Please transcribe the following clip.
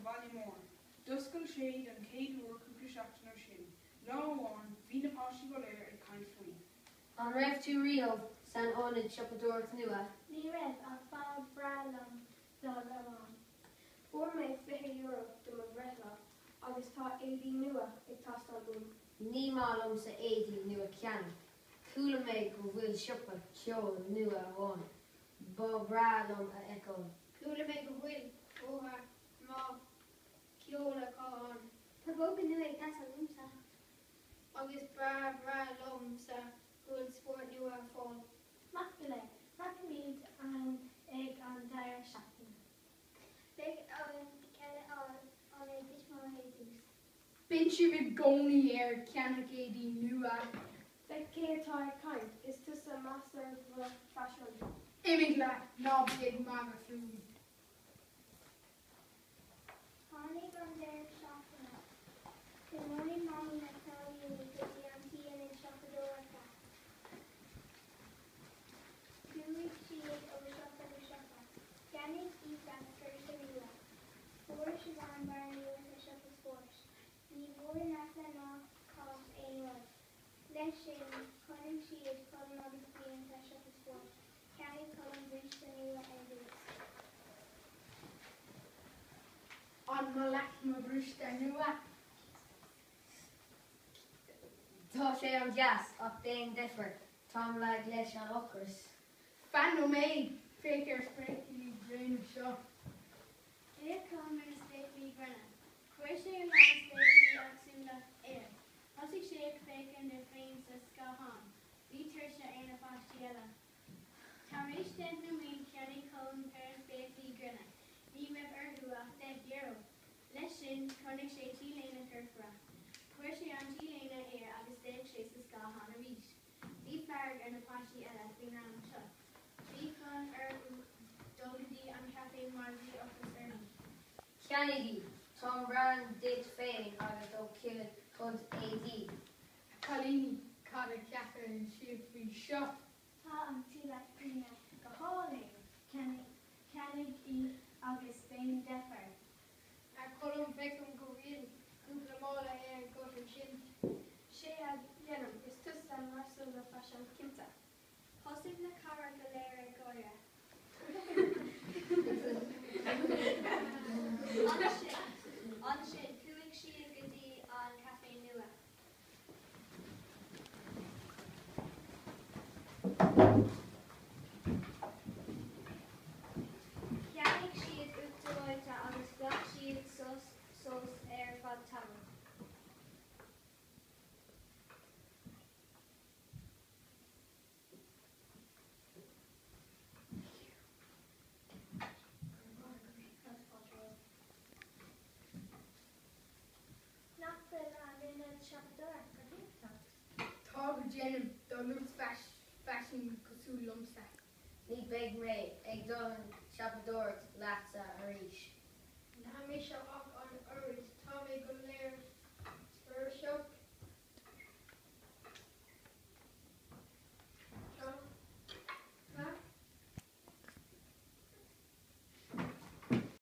bhaile mór. D'oscail sé don chéad uair cúpla seachtain ó sin. Lá amháin, bhí na páistí go léir ag caint faoi. An raibh tú riamh san ionad siopadóireachta nua? Ní raibh, ach ba bhreá liom dul ann. Fuair mé €20 do mo bhreithlá agus tá éadaí nua ag teastáil uaim. Ní maith liomsa éadaí nua cheannach. Chuala mé go bhfuil siopa ceoil nua ann. Ba bhreá liom a fheiceáil. Chuala mé go bhfuil rogha maith ceoil acu ann. Tá bróga nua ag teastáil uaimse. Agus ba bhreá liomsa go bhfuil spórt nua ar fáil. Maith go leith, rachaimid ann ag an deireadh seachtaine. Beidh orainn cead a fháil ónár dtuismitheoirí ar dtús. Bíonn sibh i gcónaí ar cheannach éadaí nua. Féach cé atá ag caint, is tusa master faisean. Imigh leat, ná bí ag magadh fúm. Tháinig an deireadh seachtaine. Thiomáin Mamaí na cailíní go dtí an t-ionad siopadóireachta. Chuaigh siad ó siopa go siopa. Cheannaigh Aoife pursa nua. Fuair Siobhán barra nua sa siopa spóirt. Ní bhfuair Neasa ná Cáit aon rud. Leis sin, chonaic siad Colm agus Brian sa siopa spóirt. Cheannaigh Colm bríste nua ar dtús. An maith leat mo bhríste nua? Tá sé an-deas, ach déan deifir, táim lag leis an ocras. Fan nóiméad, féach ar spéaclaí gréine seo. D'fhéach Colm ar na spéaclaí greine. Chuir sé a lán spéaclaí éagsúla air. Thosaigh sé ag féachaint air féin sa scáthán. Bhí tuirse ar na páistí eile. Tar éis 10 nóiméad cheannaigh Colm péire spéaclaí greine. Ní raibh orthu ach €10. Leis sin, chonaic sé T-léine chorcra. Chuir sé an T-léine air agus d'fhéach sé sa scáthán arís. Bhí fearg ar na páistí eile faoin am seo. Bhí fonn orthu dul go dtí an caife mar bhí ocras orthu. Ceannaigh í! Táim bréan díot féin agus do chuid éadaí. A chailíní, cad a cheapann sibh faoi seo? Tá an T-léine go hálainn! Ceannaigh í agus déan deifir! A Cholm, feicim go bhfuil cúpla mála agat ansin. Sea a dhéanaim, is tusa master faisean cinnte. Thosaigh na cara go léir ag gáire. Ansin, chuaigh siad go dtí an caife nua. Cheannaigh siad uachtar reoite agus ghlac siad sos ar feadh tamaill. Nach bhfuil an ionad siopadóireachta go hiontach? Tá go deimhin do lucht faisin cosúil liomsa. Ní bheidh mé ag dul siopadóireacht leatsa arís.